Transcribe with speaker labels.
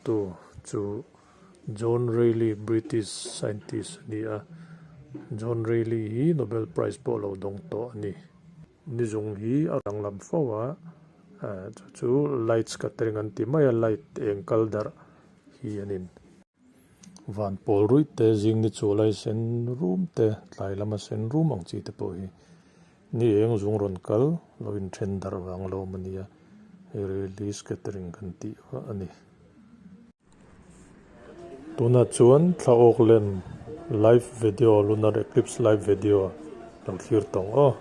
Speaker 1: tu chu John Rayleigh British scientist a ni a, John Rayleigh hi Nobel Prize pawh lo dawng tawh a ni. Ni zung hi a danglam fo a, chu chu light scattering an ti mai a, light eng kal darh hi a nin. Van pawl ruih te, zing ni chu lai sen rum te, tlai lama sen rum ang chi te pawh hi ni eng zung rawn kal lo inthen darh vang lo awm a nia, hei release scattering kan tih kha a ni. Tunah chuan thla awk lem live video lunar eclipse live video lo thlir tawng aw.